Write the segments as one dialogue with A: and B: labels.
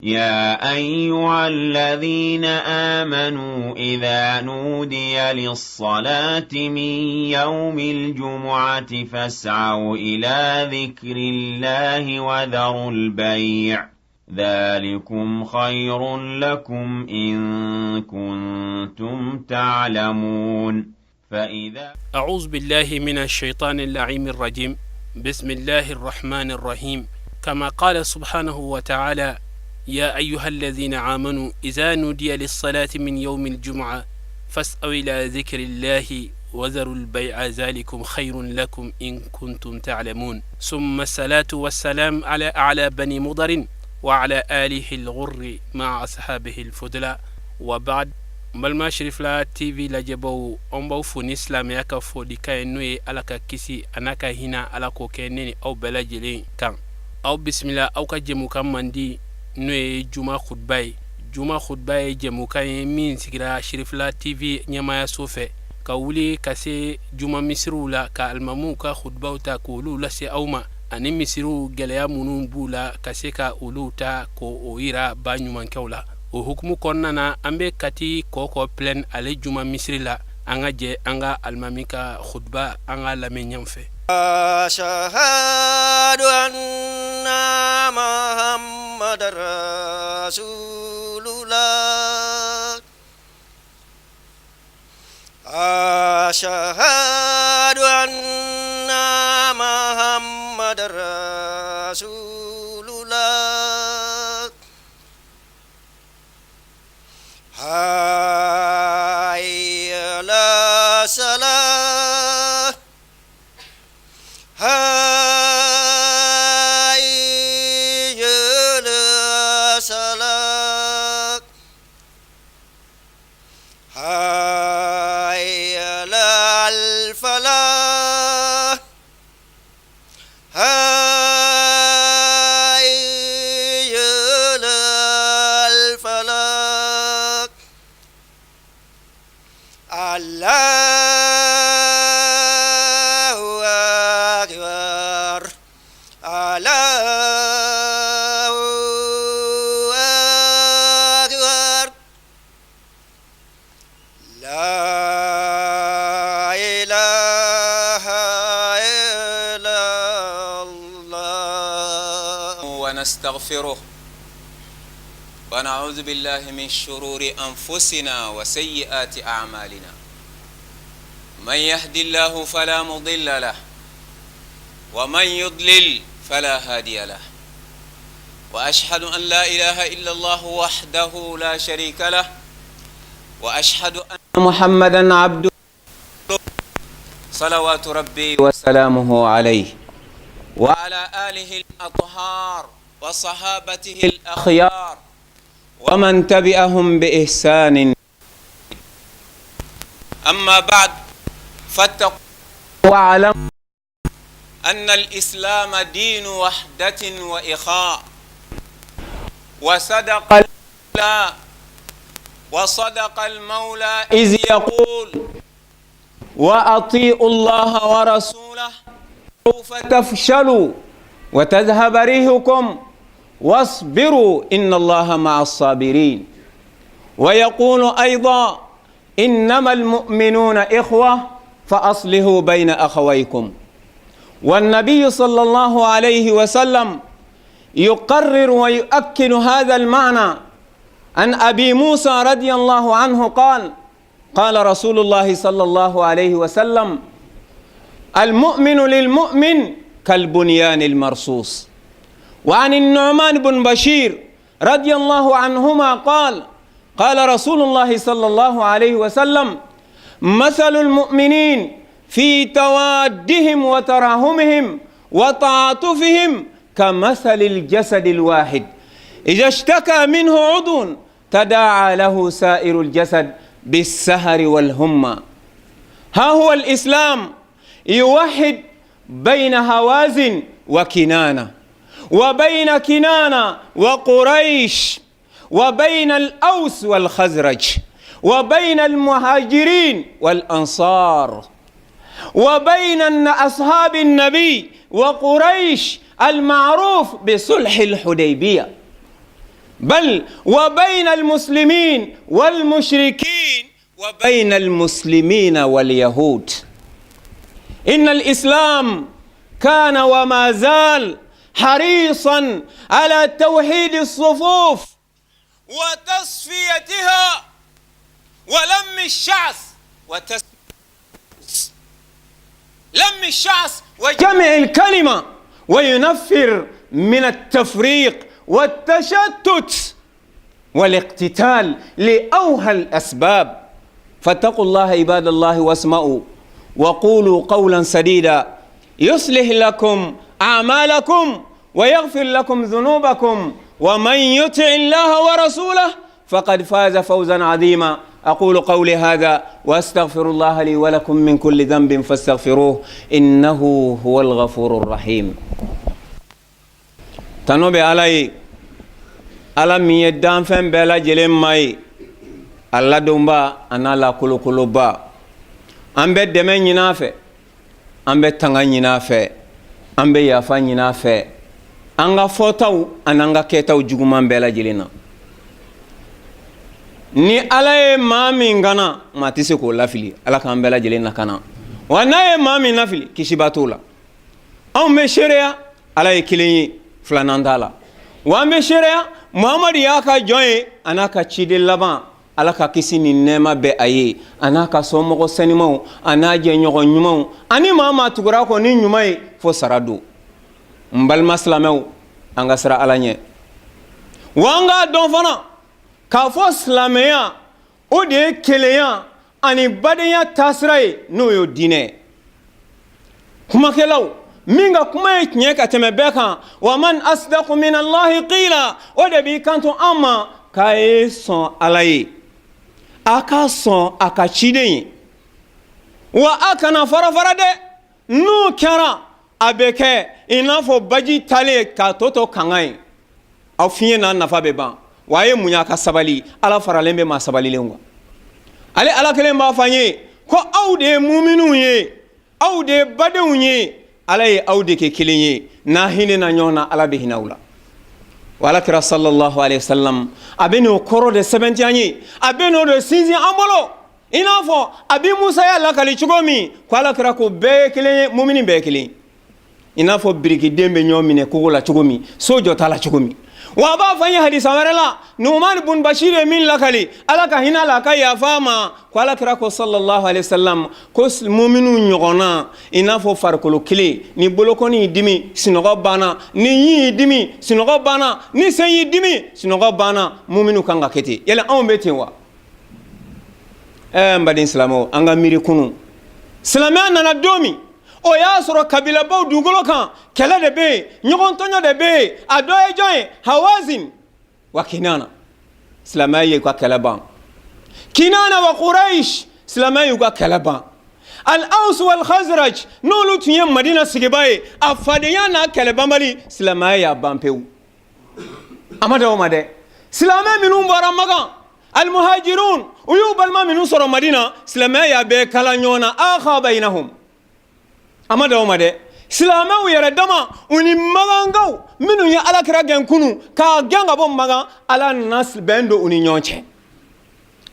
A: يا أيها الذين آمنوا إذا نودي للصلاة من يوم الجمعة فاسعوا إلى ذكر الله وذروا البيع ذلكم خير لكم إن كنتم تعلمون. فإذا
B: أعوذ بالله من الشيطان اللعين الرجيم. بسم الله الرحمن الرحيم. كما قال سبحانه وتعالى: يا أيها الذين آمنوا إذا نودي للصلاة من يوم الجمعة فاسعوا إلى ذكر الله وذروا البيع ذلكم خير لكم إن كنتم تعلمون. ثم الصلاة والسلام على أعلى بني مضر وعلى آله الغر مع أصحابه الفضلاء، وبعد. N balima Sirifila TV lajɛbaw, an b'aw fo ni silamɛya ka folikan ye, n'o ye Ala ka kisi a n'a ka hinɛ, Ala k'o kɛ ne ni aw bɛɛ lajɛlen kan. Aw bisimila aw ka jɛmukan mandi, n'o ye juma kutuba ye. Juma kutuba ye jɛmukan ye min sigira Sirifila TV ɲɛmayaso fɛ, ka wuli ka se juma misiriw la, ka alimamuw ka kutubaw ta k'olu lase aw ma, ani misiriw gɛlɛya minnu b'u la, ka se ka olu ta k'o yira ba ɲumankɛw la. O hukumu kɔnɔna na, an bɛ Kati Kɔkɔ Plaine, ale juma misiri la. An ka jɛ an ka alimami ka kutuba, an ka lamɛn ɲɔgɔn fɛ.
C: أشهد أن محمد رسول الله. أشهد أن محمد رسول الله. حي على الصلاة، حي على الصلاة، حي على الفلاح، حي على الفلاح. الله أكبر، الله أكبر، لا إله إلا الله.
D: ونستغفره ونعوذ بالله من شرور أنفسنا وسيئات أعمالنا. من يهد الله فلا مضل له، ومن يضلل فلا هادي له. وأشهد أن لا إله إلا الله وحده لا شريك له، وأشهد أن محمدا عبده، صلوات ربي وسلامه عليه وعلى آله الأطهار وصحابته الأخيار ومن تبعهم بإحسان. أما بعد، فاتقوا واعلموا أن الإسلام دين وحدة وإخاء، وصدق المولى إذ يقول: وأطيعوا الله ورسوله فتفشلوا وتذهب ريحكم واصبروا إن الله مع الصابرين. ويقول أيضا: إنما المؤمنون إخوة فأصلحوا بين أخويكم. والنبي صلى الله عليه وسلم يقرر ويؤكد هذا المعنى. عن أبي موسى رضي الله عنه قال: قال رسول الله صلى الله عليه وسلم: المؤمن للمؤمن كالبنيان المرصوص. وعن النعمان بن بشير رضي الله عنهما قال: قال رسول الله صلى الله عليه وسلم: مثل المؤمنين في توادهم وتراحمهم وتعاطفهم كمثل الجسد الواحد، إذا اشتكى منه عضو تداعى له سائر الجسد بالسهر والحمى. ها هو الإسلام يوحد بين هوازن وكنانة، وبين كنانة وقريش، وبين الأوس والخزرج، وبين المهاجرين والأنصار، وبين أصحاب النبي وقريش المعروف بصلح الحديبية. بل وبين المسلمين والمشركين وبين المسلمين واليهود. إن الإسلام كان وما زال حريصا على توحيد الصفوف وتصفيتها ولم الشعث لم الشعث وجمع الكلمة، وينفر من التفريق والتشتت والاقتتال لأوهى الأسباب. فاتقوا الله عباد الله واسمعوا وقولوا قولا سديدا يصلح لكم أعمالكم ويغفر لكم ذنوبكم، ومن يطع الله ورسوله فقد فاز فوزا عظيما. أقول قولي هذا وأستغفر الله لي ولكم من كل ذنب فاستغفروه إنه هو الغفور الرحيم. Tanu bɛ Ala ye, Ala min ye danfɛn bɛɛ lajɛlen ma ye, a ladonba a n'a lakolokoloba. An bɛ dɛmɛ ɲini a fɛ, an bɛ tanga ɲini a fɛ, an bɛ yafa ɲini a fɛ an ka fɔtaw an'an ka kɛtaw juguman bɛɛ lajɛlen na. Ni Ala ye maa min kana, maa tɛ se k'o lafili. Ala k'an bɛɛ lajɛlen lakana. Wa n'a ye maa min lafili, kisiba t'o la. Anw bɛ seereya Ala ye kelen ye, filanan t'a la. Wa an bɛ seereya Muhamadu y'a ka jɔn ye, a n'a ka ciden laban. Ala ka kisi ni nɛɛma bɛ a ye, a n'a ka somɔgɔ sanimaw, a n'a jɛɲɔgɔn ɲumanw, ani maa maa tugura kɔ ni ɲuman ye fo sara don. N balima silamɛw, an ka siran Ala ɲɛ, wa an k'a dɔn fana k'a fɔ silamɛya o de ye kelenya ani badenya taasira ye, n'o ye diinɛ ye. Kumakɛlaw min ka kuma ye tiɲɛ ka tɛmɛ bɛɛ kan, wa man asdaqu min Allahi qila, o de b'i kanto an ma k'a ye sɔn Ala ye, a ka sɔn a ka ciden ye, wa a kana fara fara dɛ. N'o kɛra, a bɛ kɛ i n'a fɔ baji talen k'a tɔ to kanga ye, aw fiɲɛ n'a nafa bɛ ban. Wa a ye muɲa ka sabali, Ala faralen bɛ maa sabalilen kan. Ale Ala kelen b'a fɔ an ye ko aw de ye muminuw ye, aw de ye badenw ye, Ala ye aw de kɛ kelen ye. N'a hinɛ na ɲɔgɔn na, Ala bɛ hinɛ aw la. Wa Ala kira sallallahu alaihi wasallam a bɛ n'o kɔrɔ de sɛbɛntiya an ye, a bɛ n'o de sinsin an bolo, i n'a fɔ Abi Musa y'a lakali cogo min ko Ala kira ko bɛɛ ye kelen ye, mumini bɛɛ ye kelen ye, i n'a fɔ birikiden bɛ ɲɔgɔn minɛ kogo la cogo min, so jɔta la cogo min. Wa a b'a fɔ an ye hadisa wɛrɛ la, Numan bun Bashir ye min lakali, Ala ka hinɛ la, a ka yafa a ma, ko Ala kira ko sallallahu alaihi wasallam ko muminu ɲɔgɔnna i n'a fɔ farikolo kelen. Ni bolokɔni y'i dimi, sinɔgɔ banna. Ni ɲin y'i dimi, sinɔgɔ banna. Ni sen y'i dimi, sinɔgɔ banna. Muminu kan ka kɛ ten. Yala anw bɛ ten wa? Ɛɛ n baden silamɛw, an ka miiri kunu silamɛya nana don min, o y'a sɔrɔ kabilabaw dugukolo kan, kɛlɛ de bɛ yen, ɲɔgɔn tɔɲɔ de bɛ yen. A dɔ ye jɔn ye? Hawazin wa Kinana. Silamɛya y'u ka kɛlɛ ban. Kinana wa Quraish, silamɛya y'u ka kɛlɛ ban. Al-Aws wal Khazraj, n'olu tun ye Madina sigibaa ye, a fadenya n'a kɛlɛ banbali, silamɛya y'a ban pewu. A ma dan o ma dɛ, silamɛ minnu bɔra Makan, almuhajirun, u y'u balima minnu sɔrɔ Madina, silamɛya y'a bɛɛ kala ɲɔgɔn na, akha bainahum. A ma dan o ma dɛ, silamɛw yɛrɛ dama, u ni magankaw minnu ye Ala kira gɛn kunu k'a gɛn ka bɔ Magan, Ala nana bɛn don u ni ɲɔgɔn cɛ.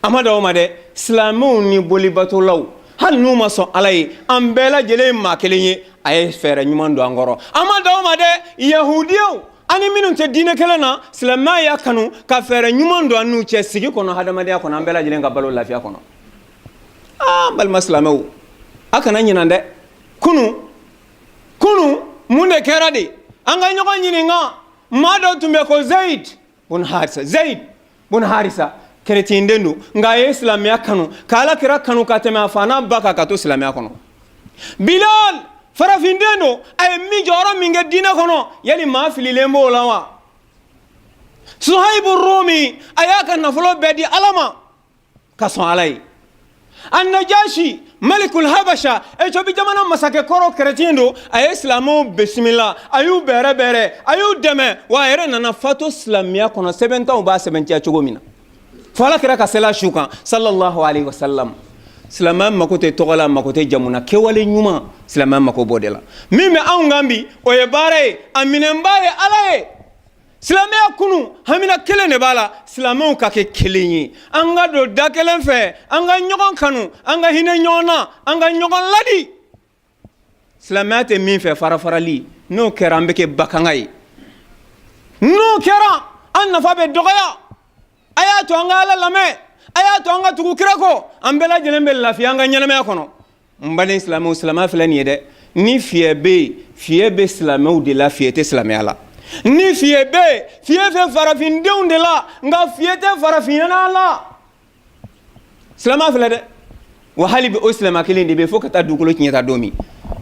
D: A ma dan o ma dɛ, silamɛw ni bolibatolaw, hali n'u ma sɔn Ala ye, an bɛɛ lajɛlen ye maa kelen ye, a ye fɛɛrɛ ɲuman don an kɔrɔ. A ma dan o ma dɛ, yahudiyaw ani minnu tɛ diinɛ kelen na, silamɛya y'a kanu ka fɛɛrɛ ɲuman don an n'u cɛ sigi kɔnɔ, hadamadenya kɔnɔ, an bɛɛ lajɛlen ka balo lafiya kɔnɔ. Aa n balima silamɛw, a kana ɲinan dɛ. Kunu kunu mun de kɛra de? An ka ɲɔgɔn ɲininka. Maa dɔ tun bɛ ko Zayid bun Harisa. Zayid bun Harisa, kerecɛn den don, nka a ye silamɛya kanu ka Ala kira kanu ka tɛmɛ a fa n'a ba kan ka to silamɛya kɔnɔ. Bilal, farafinden don, a ye min jɔyɔrɔ min kɛ diinɛ kɔnɔ, yali maa fililen b'o la wa? Suhaibu Rumi, a y'a ka nafolo bɛɛ di Ala ma ka sɔn Ala ye. Annajashi malikul habasha, Ethiopie jamana masakɛ kɔrɔ, kerecɛn don, a ye silamɛw bisimila, a y'u bɛrɛ bɛrɛ, a y'u dɛmɛ, wa a yɛrɛ nana fato silamɛya kɔnɔ, sɛbɛntanw b'a sɛbɛntiya cogo min na, fo Ala kira ka sela su kan sallallahu alaihi wasallam. Silamɛya mako tɛ tɔgɔ la, mako tɛ jamu na, kɛwale ɲuman, silamɛya mako b'o de la. Min bɛ anw kan bi, o ye baara ye, a minɛnba ye Ala ye.
E: Silamɛya kunu hamina kelen de b'a la, silamɛw ka kɛ kelen ye, an ka don da kelen fɛ, an ka ɲɔgɔn kanu, an ka hinɛ ɲɔgɔn na, an ka ɲɔgɔn ladi. Silamɛya tɛ min fɛ, farafarali, n'o kɛra an bɛ kɛ bakanga ye, n'o kɛra an nafa bɛ dɔgɔya. A y'a to an ka Ala lamɛn, a y'a to an ka tugu kira kɔ, an bɛɛ lajɛlen bɛ lafiya an ka ɲɛnamaya kɔnɔ. N baden silamɛw, silamɛya filɛ nin ye dɛ. Ni fiɲɛ bɛ yen, fiɲɛ bɛ silamɛw de la, fiɲɛ tɛ silamɛya la. Ni fiɲɛ bɛ yen, fiɲɛ bɛ farafindenw de la, nka fiɲɛ tɛ farafinya la. Silamɛya filɛ dɛ. Wa hali bi o silamɛ kelen de bɛ fo ka taa dugukolo tiɲɛ ta don min.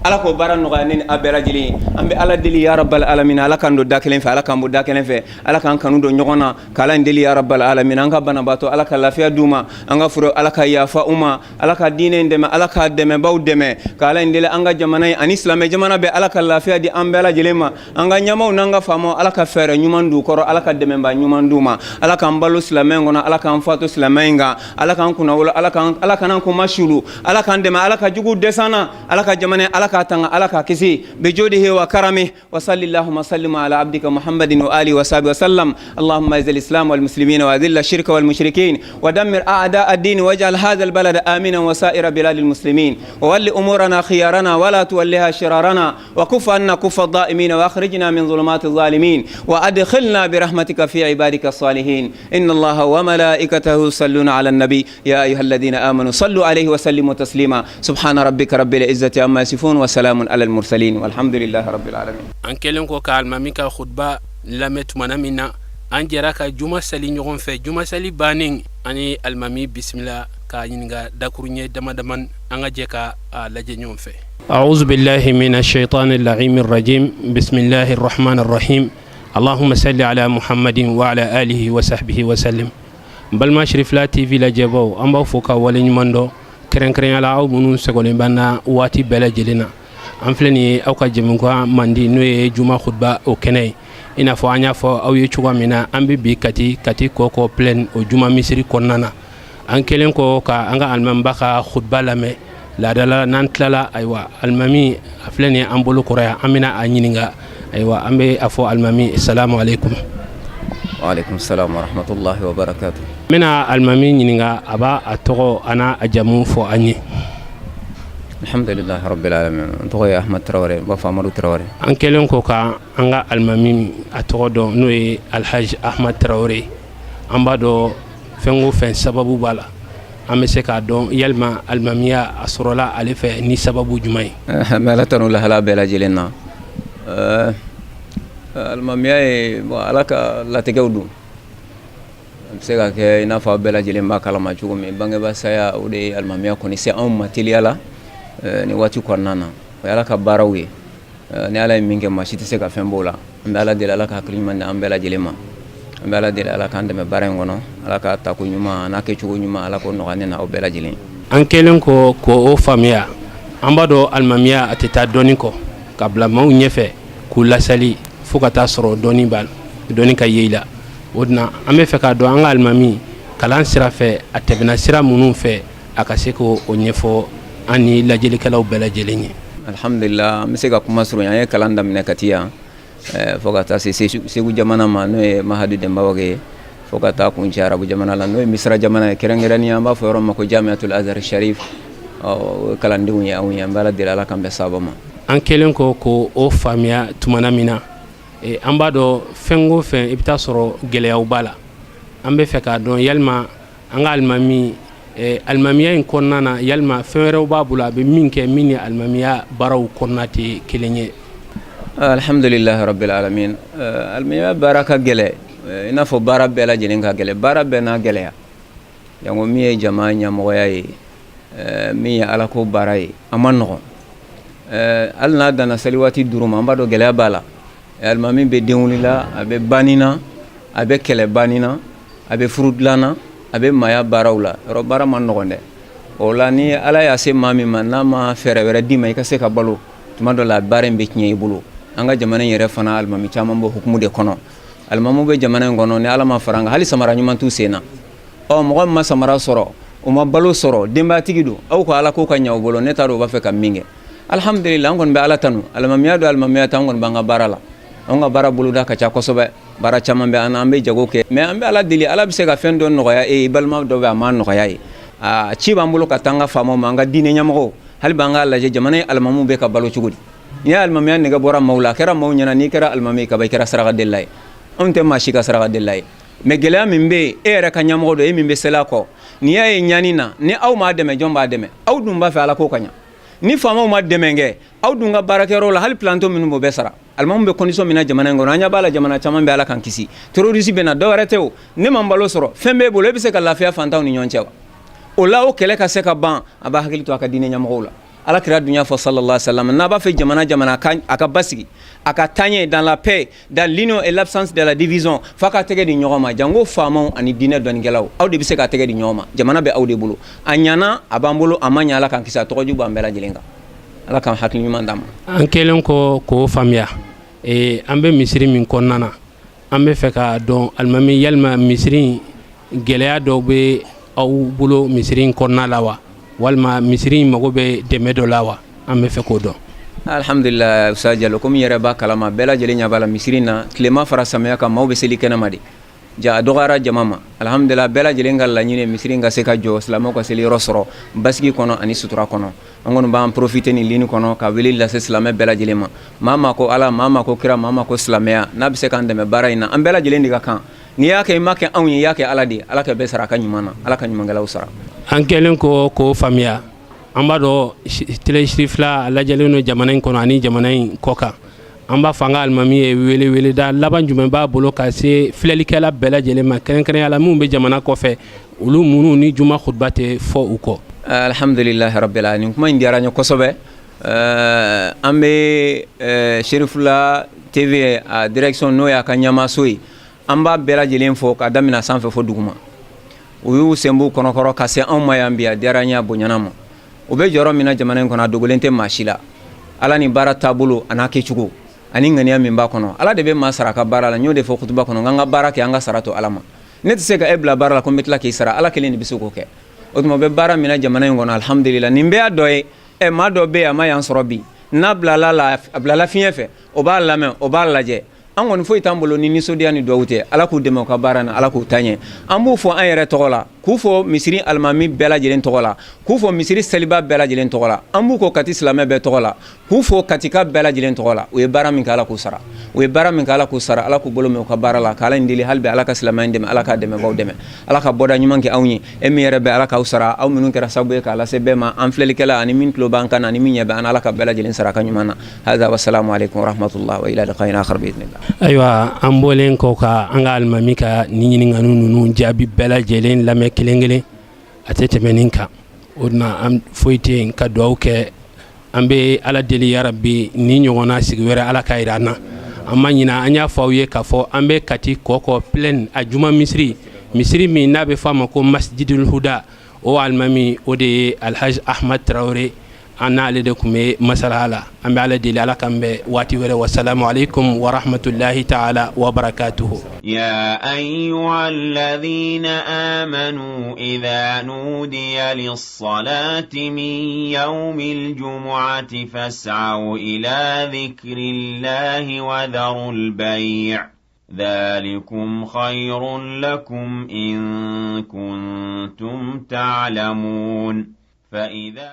E: Ala k'o baara nɔgɔya ne ni a bɛɛ lajɛlen ye. An bɛ Ala deli, ya rabal alamina, Ala k'an don da kelen fɛ, Ala k'an bɔ da kelen fɛ, Ala k'an kanu don ɲɔgɔn na. K'Ala deli, ya rabal alamina, an ka banabaatɔ, Ala ka lafiya d'u ma, an ka furu, Ala ka yafa u ma, Ala ka diinɛ in dɛmɛ, Ala ka dɛmɛbaw dɛmɛ. K'Ala deli an ka jamana in ani silamɛ jamana bɛɛ, Ala ka lafiya di an bɛɛ lajɛlen ma. An ka ɲɛmaw n'an ka faamaw, Ala ka fɛɛrɛ ɲuman d'u kɔrɔ, Ala ka dɛmɛba ɲuman d'u ma. Ala k'an balo silamɛ in kɔnɔ, Ala k'an fatu silamɛ in kan, Ala k'an kunnawolo, Ala kan'an kunmasulu, Ala k'an dɛmɛ, Ala ka jugu dɛsɛ an na, Ala ka jamana, Ala k'a tanga, Ala k'a kisi. Bijudihi wa karami wa salli allahumma sallim ala abdika Muhammadin wa alihi wa sahbihi wa sallam. Allahumma izz al-islam wal muslimin wa adhill ash-shirka wal mushrikin wa dammir a'da ad-din waj'al hadha al-balada amina wa sa'ira bilad al-muslimin wa walli umurana khiyarana wa la tuwalliha shirarana wa kuf anna kuf ad-da'imin wa akhrijna min dhulumat adh-dhalimin wa adkhilna bi rahmatika fi ibadika as-salihin. Inna Allaha wa malaikatahu yusalluna ala an-nabi ya ayyuha alladhina amanu sallu alayhi wa sallimu taslima. Subhana rabbika rabbil izzati amma yasifun wa salamun ala al-mursalin walhamdulillahi rabbil alamin.
B: An kɛlen kɔ ka alimami ka khutba lamɛn tumana min na, an jɛra ka juma sali ɲɔgɔn fɛ. Juma sali bannen, an ye alimami bisimila k'a ɲininka dakuruɲɛ dama dama. An ka jɛ ka a lajɛ ɲɔgɔn fɛ. أعوذ بالله من الشيطان اللعين الرجيم. بسم الله الرحمن الرحيم. اللهم صل على محمد وعلى آله وصحبه وسلم. Balima Sirifila TV lajɛbaw, an b'aw fo ka waleɲuman dɔn, kɛrɛnkɛrɛnya la aw minnu sɔgɔlen b'an na waati bɛɛ lajɛlen na. An filɛ nin ye aw ka jɛmukan mandi, n'o ye juma khutba o kɛnɛ ye. I n'a fɔ an y'a fɔ aw ye cogoya min na, an bɛ bi Kati, Kati Kɔkɔ Plaine, o juma misiri kɔnɔna na. An kɛlen kɔ ka an ka alimamiba ka khutba lamɛn laadala, n'an tilala, ayiwa, alimami a filɛ nin ye an bolo kɔrɔ yan, an bɛna a ɲininka. Ayiwa, an bɛ a fɔ alimami salamu aleykum.
D: Waaleykum salam wa rahmatullahi wa barakatuh.
B: N bɛna alimami ɲininka, a b'a a tɔgɔ a n'a a jamu fɔ an ye.
D: Alhamdulillahi rabbil alamin. N tɔgɔ ye Ahmad Tarawele, n b'a fɔ Amadu Tarawele.
B: An kɛlen kɔ ka an ka alimami a tɔgɔ dɔn, n'o ye Alhaji Ahmad Tarawele, an b'a dɔn fɛn o fɛn sababu b'a la. An bɛ se k'a dɔn yalima alimamiya a sɔrɔla ale fɛ ni sababu jumɛn ye?
D: An bɛ Ala tanu lahala bɛɛ lajɛlen na. Alimamiya ye, bon, Ala ka latigɛw don. A bɛ se ka kɛ i n'a fɔ aw bɛɛ lajɛlen b'a kalama cogo min, bangebaa saya, o de ye alimamiya kɔni se anw ma teliya la nin waati kɔnɔna na. O ye Ala ka baaraw ye. Ni Ala ye min kɛ, maa si tɛ se ka fɛn b'o la. An bɛ Ala deli, Ala ka hakili ɲuman di an bɛɛ lajɛlen ma. An bɛ Ala deli, Ala k'an dɛmɛ baara in kɔnɔ, Ala k'a tako ɲuman n'a kɛcogo ɲuman, Ala k'o nɔgɔya ne n'aw bɛɛ lajɛlen.
B: An kɛlen kɔ k'o faamuya, an b'a dɔn alimamiya a tɛ taa dɔnni kɔ ka bila maaw ɲɛfɛ k'u lasali fo ka taa sɔrɔ dɔnni b'a dɔnni ka ye i la. O dun, an bɛ fɛ k'a dɔn an ka alimami kalan sira fɛ, a tɛmɛna sira minnu fɛ, a ka se k'o ɲɛfɔ an ni lajɛlikɛlaw bɛɛ lajɛlen ye.
D: Alhamdulillah, an bɛ se ka kuma surunya. An ye kalan daminɛ Kati yan fo ka taa se Segu jamana ma, n'o ye Mahadu Denbawage ye, fo ka taa kuncɛ arabu jamana la, n'o ye Misira jamana ye. Kɛrɛnkɛrɛnnenya, an b'a fɔ yɔrɔ ma ko Jamiatul Azhar Sharif. O kalandenw ye anw ye. An bɛ Ala deli, Ala k'an bɛn sababa ma.
B: An kɛlen kɔ k'o faamuya tumana min na, an b'a dɔn fɛn o fɛn, i bɛ taa sɔrɔ gɛlɛyaw b'a la. An bɛ fɛ k'a dɔn yalima an ka alimami, alimamiya in kɔnɔna na, yalima fɛn wɛrɛw b'a bolo a bɛ min kɛ min ni alimamiya baaraw kɔnɔna tɛ kelen ye?
D: Alhamdulillahi rabbil alamin. Alimamiya baara ka gɛlɛ i n'a fɔ baara bɛɛ lajɛlen ka gɛlɛ. Baara bɛɛ n'a gɛlɛya. Janko min ye jama ɲɛmɔgɔya ye, min ye Ala ko baara ye, a ma nɔgɔn. Hali n'a danna seli waati 5 ma, an b'a dɔn gɛlɛya b'a la. Alimami bɛ denwuli la, a bɛ banni na, a bɛ kɛlɛ banni na, a bɛ furu dilan na, a bɛ maaya baaraw la. Yɔrɔ baara ma nɔgɔn dɛ. O la, ni Ala y'a se maa min ma, n'a ma fɛɛrɛ wɛrɛ d'i ma i ka se ka balo, tuma dɔ la baara in bɛ tiɲɛ i bolo. An ka jamana in yɛrɛ fana, alimami caman b'o hukumu de kɔnɔ. Alimamu bɛ jamana in kɔnɔ, ni Ala ma fara an kan, hali samara ɲuman t'u sen na. Ɔ, mɔgɔ min ma samara sɔrɔ, o ma balo sɔrɔ, denbayatigi don, aw ko Ala ko ka ɲɛ u bolo, ne t'a dɔn u b'a fɛ ka min kɛ. Alhamdulillah, an kɔni bɛ Ala tanu. Alimamiya don, alimamiya tɛ, an kɔni b'an ka baara la. An ka baara boloda ka ca kosɛbɛ.
E: Baara caman bɛ an na, an bɛ jago kɛ, mais an bɛ Ala deli, Ala bɛ se ka fɛn dɔ nɔgɔya e ye, i balima dɔ bɛ a ma nɔgɔya ye. Aa, ci b'an bolo ka taa an ka faamaw ma, an ka diinɛ ɲɛmɔgɔw. Hali b'an k'a lajɛ, jamana ye alimamuw bɛ ka balo cogo di? N'i ye alimamiya nɛgɛ bɔra maaw la, a kɛra maaw ɲɛna n'i kɛra alimami ye kaban, i kɛra saraka delila ye. Anw tɛ maa si ka saraka delila ye, mais gɛlɛya min bɛ yen, e yɛrɛ ka ɲɛmɔgɔ dɔ, e min bɛ seli a kɔ, n'i y'a ye ɲani na, ni aw m'a dɛmɛ, jɔn b'a dɛmɛ? Aw dun b'a fɛ Ala ko ka ɲa. Ni faamaw ma dɛmɛ kɛ, aw dun ka baarakɛyɔrɔ la, hali planto minnu b'o bɛɛ sara. Alimamu bɛ condition min na jamana in kɔnɔ, an ɲɛ b'a la, jamana caman bɛ, Ala k'an kisi, terroriste bɛ na. Dɔwɛrɛ tɛ o, ne ma n balo sɔrɔ, fɛn b'e bolo, e bɛ se ka lafiya fantanw ni ɲɔgɔn cɛ wa? O la, o kɛlɛ ka se ka ban, a b'a hakili to a ka diinɛ ɲɛmɔgɔw la. Ala kira dun y'a fɔ, sallallahu alaihi wasallam, n'a b'a fɛ jamana a ka basigi, a ka taaɲɛ dans la paix, dans l'union et l'absence de la division, f'a ka tɛgɛ di ɲɔgɔn ma. Jango faamaw ani diinɛ dɔnnikɛlaw, aw de bɛ se ka tɛgɛ di ɲɔgɔn ma. Jamana bɛ aw de bolo. A ɲana, a b'an bolo, a ma ɲa, Ala k'an kisi, a tɔgɔju b'an bɛɛ lajɛlen kan. Ala k'an hakili ɲuman d'an ma.
B: An kɛlen kɔ k'o faamuya, an bɛ misiri min kɔnɔna na, an bɛ fɛ k'a dɔn, alimami, yalima misiri gɛlɛya dɔw bɛ aw bolo misiri in kɔnɔna la wa, walima misiri in mago bɛ dɛmɛ dɔ la wa? An bɛ fɛ k'o dɔn.
E: Alhamdulillah, Usa Jalo, komi yɛrɛ b'a kalama, bɛɛ lajɛlen ɲɛ b'a la, misiri na, tilema fara samiya kan, maaw bɛ seli kɛnɛma de. Ja a dɔgɔyara jama ma. Alhamdulillah, bɛɛ lajɛlen ka laɲini, misiri in ka se ka jɔ, silamɛw ka seli yɔrɔ sɔrɔ basigi kɔnɔ ani sutura kɔnɔ. An kɔni b'an profiter nin ligne kɔnɔ ka wele lase silamɛ bɛɛ lajɛlen ma. Maa ma ko Ala, maa ma ko kira, maa ma ko silamɛya, n'a bɛ se k'an dɛmɛ baara in na, an bɛɛ lajɛlen de ka kan. N'i y'a kɛ, i ma kɛ anw ye, i y'a kɛ Ala de ye. Ala ka bɛɛ sara a ka ɲuman na, Ala ka ɲumankɛlaw sara.
B: An kɛlen ko k'o faamuya, an b'a dɔn télé Cherifla a lajɛlen don jamana in kɔnɔ ani jamana in kɔ kan. An b'a fɔ an ka alimami ye, wele weleda laban jumɛn b'a bolo ka se filɛlikɛla bɛɛ lajɛlen ma, kɛrɛnkɛrɛnya la minnu bɛ jamana kɔfɛ, olu minnu ni juma khutba tɛ fɔ u kɔ?
E: Alhamdulilahi rabbil alamin. Kuma in diyara n ye kosɛbɛ. An bɛ Cherifla TV a direction, n'o y'a ka ɲɛmaaso ye, an b'a bɛɛ lajɛlen fɔ ka daminɛ sanfɛ fo duguma. U y'u sen b'u kɔnɔkɔrɔ ka se anw ma yan bi, a diyara n ye, a bonyana ma. U bɛ jɔyɔrɔ min na jamana in kɔnɔ, a dogolen tɛ maa si la. Ala ni baara taabolo a n'a kɛcogo ani ŋaniya min b'a kɔnɔ, Ala de bɛ maa sara a ka baara la. N y'o de fɔ kutuba kɔnɔ, n ka baara kɛ, an ka sara to Ala ma. Ne tɛ se ka e bila baara la ko n bɛ tila k'i sara, Ala kelen de bɛ se k'o kɛ. O tuma, u bɛ baara min na jamana in kɔnɔ, alhamdulillah, nin bɛɛ y'a dɔ ye. Ɛ, maa dɔ bɛ yen, a ma yan sɔrɔ bi, n'a bilala la, a bilala fiɲɛ fɛ, o b'a lamɛn, o b'a lajɛ. An kɔni foyi t'an bolo ni nisɔndiya ni duwawu tɛ. Ala k'u dɛmɛ u ka baara na, Ala k'u taa ɲɛ. An b'u fɔ an yɛrɛ tɔgɔ la, k'u fɔ misiri alimami bɛɛ lajɛlen tɔgɔ la, k'u fɔ misiri seliba bɛɛ lajɛlen tɔgɔ la, an b'u kɔ Kati silamɛ bɛɛ tɔgɔ la, k'u fɔ Katika bɛɛ lajɛlen tɔgɔ la. U ye baara min kɛ, Ala k'u sara. U ye baara min kɛ, Ala k'u sara. Ala k'u bolo mɛn u ka baara la. K'Ala in deli hali bi, Ala ka silamɛ in dɛmɛ, Ala k'a dɛmɛbaw dɛmɛ, Ala ka bɔda ɲuman kɛ anw ye. E min yɛrɛ bɛ, Ala k'aw sara, aw minnu kɛra sababu ye k'a lase bɛɛ ma, an filɛlikɛla ani min tulo b'an kan na ani min ɲɛ bɛ an, Ala ka bɛɛ lajɛlen sara ka ɲuman na. Hada, wasalamu alaikum warahmatullah, wa ila liqa'in akhar bi idhnillah.
B: Ayiwa, an bɔlen kɔ ka an ka alimami ka ni ɲininkaliw ninnu jaabi bɛɛ lajɛlen lamɛn kelen kelen, a tɛ tɛmɛ nin kan. O na, an foyi tɛ yen ka dugawu kɛ. An bɛ Ala deli, yarabi, ni ɲɔgɔnna sigi wɛrɛ, Ala ka jira an na. An ma ɲina, an y'a fɔ aw ye k'a fɔ an bɛ Kati Kɔkɔ Plaine, a juma misiri, misiri min n'a bɛ fɔ a ma ko Masjidul Huda, o alimami, o de ye Alhaji Ahmad Tarawele. An n'ale de tun bɛ masala la. An bɛ Ala deli, Ala k'an bɛn waati wɛrɛ. Wasalamu alaikum warahmatullahi ta'ala wa barakatuhu.
A: يا أيها الذين آمنوا إذا نودي للصلاة من يوم الجمعة فاسعوا إلى ذكر الله وذروا البيع ذلكم خير لكم إن كنتم تعلمون. فإذا